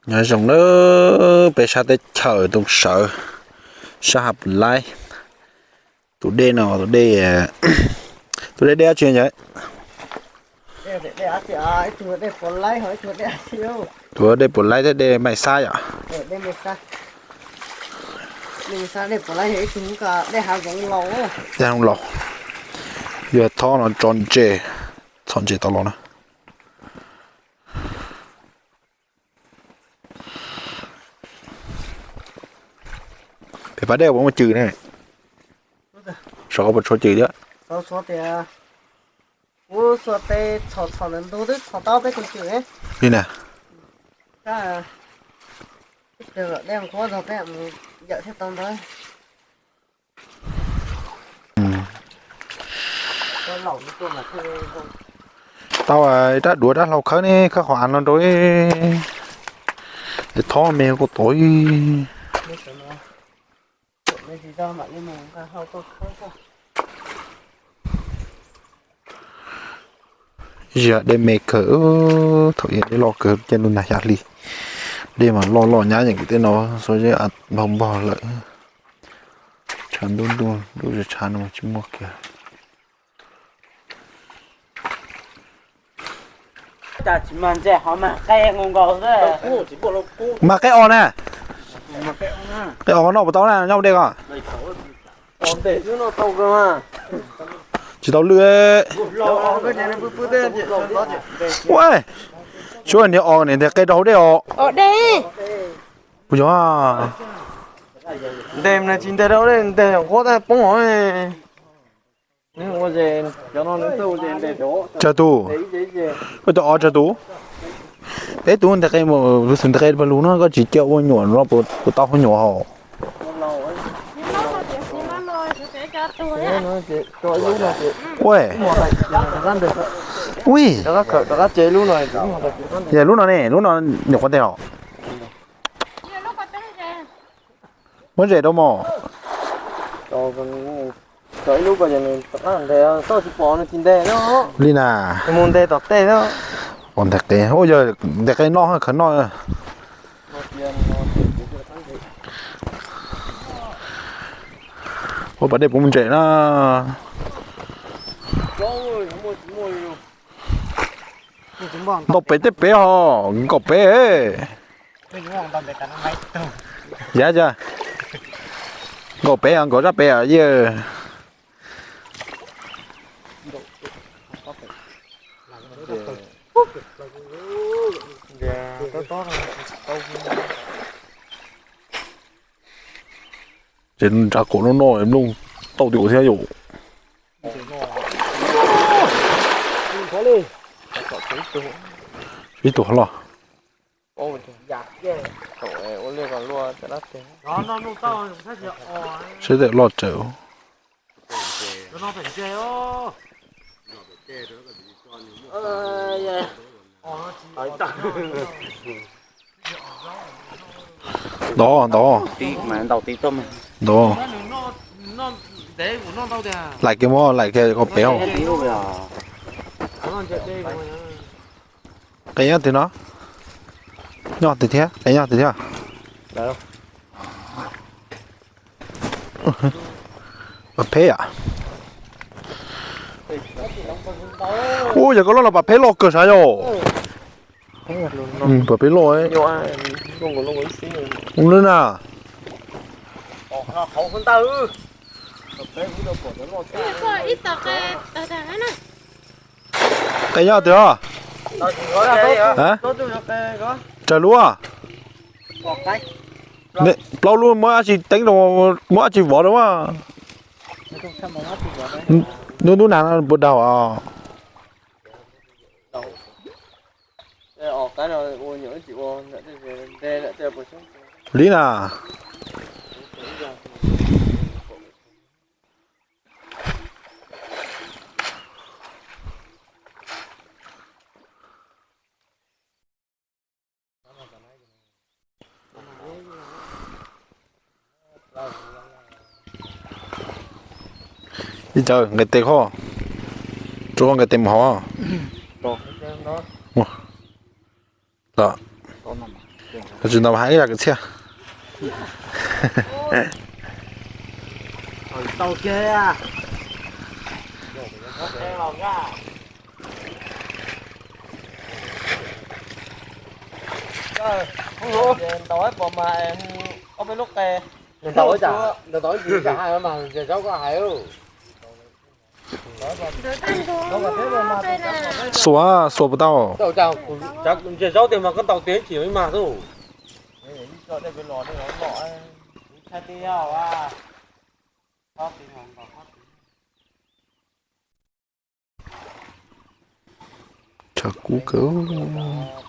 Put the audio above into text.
Nyob zoo nawb, peb sab teb chaws Tooj Sawv, sab Hav Pus Laib. Tus dej no, tus dej, tus dej dej dab tsi yawm? Tus dej Pus Laib thiab dej Maj Xab yom. Dej Hauv Laus, yog thob no tso ntses, txhom ntses tau los na. Peb pab dej puas muaj cws ne? Sav puas tshuav cws thiab? Li na. Tau rab duav rab hlau khawb ne, khawb qhov av no rau, es thob me kuj tau. Ziag dej me kawg, thaum ub dej loj kawg, caij ntuj nag xya hli, dej mas loj loj nyab yeej kwv tij no, xyov zeb npog npog lawm. Tshav ntuj ntuj ntuj tshav no mas tsis muaj kiag. Mas qeb os na, qeb os noj puas tau na, nyob ua dej ko. Tsis tau lwj. Ua, tsuav niag os niag nteg qe rau hauv dej os. Kuv yog nteg tsis nteg rau dej, nteg nquab tab poob os. Tsawg tus? Ua cov os tsawg tus? Peb tus nteg qe, tus nteg qe pag lug no koj tsis cia ua nyuam no puas tau ua nyuam hos? Ua, ui, yog lub no ne, lub no nyuam qhuav nteg os. Muab zem rau mos. Li na. Mus nteg tom tej, pom nteg qe, yog nteg qe noj, khaws noj. Ua pas dej puas muaj ntses na. Ntaus pem tej pem hos, nkaum pem. Yav cas? Nkaum pem, nkaum zaj pem yawg. Ces nrad kaum no no nplooj tau tim ua thiab yom. Ib tug los. Seb tej loj tsawv. Ntov, ntov. Ntov. Laim kiag mog, laim kiag kom pem os. Qe nyob twg no? Nyob twg thiab? Qe nyob twg thiab? Pas pheb yom. Ub, yog koj loj los pas pheb loj kawg sav yom. Pas pheb loj. Ub lwb na. Qe nyob twg os? Tsawg lub? Plaub lub muab dab tsi teeb rau, muab dab tsi vov rau mas. Ntub ntub nag no puas daug os? Li na. Ib co nqes tes koj, rau koj nqes tes mus hauv. Los, Tsis ntaus mas hais ib yam kwv txhiaj. Xuas, xuas puas tau? Ntses zaub tiag mas koj ntaus tiag chim mas tus. Tshav kub kawg.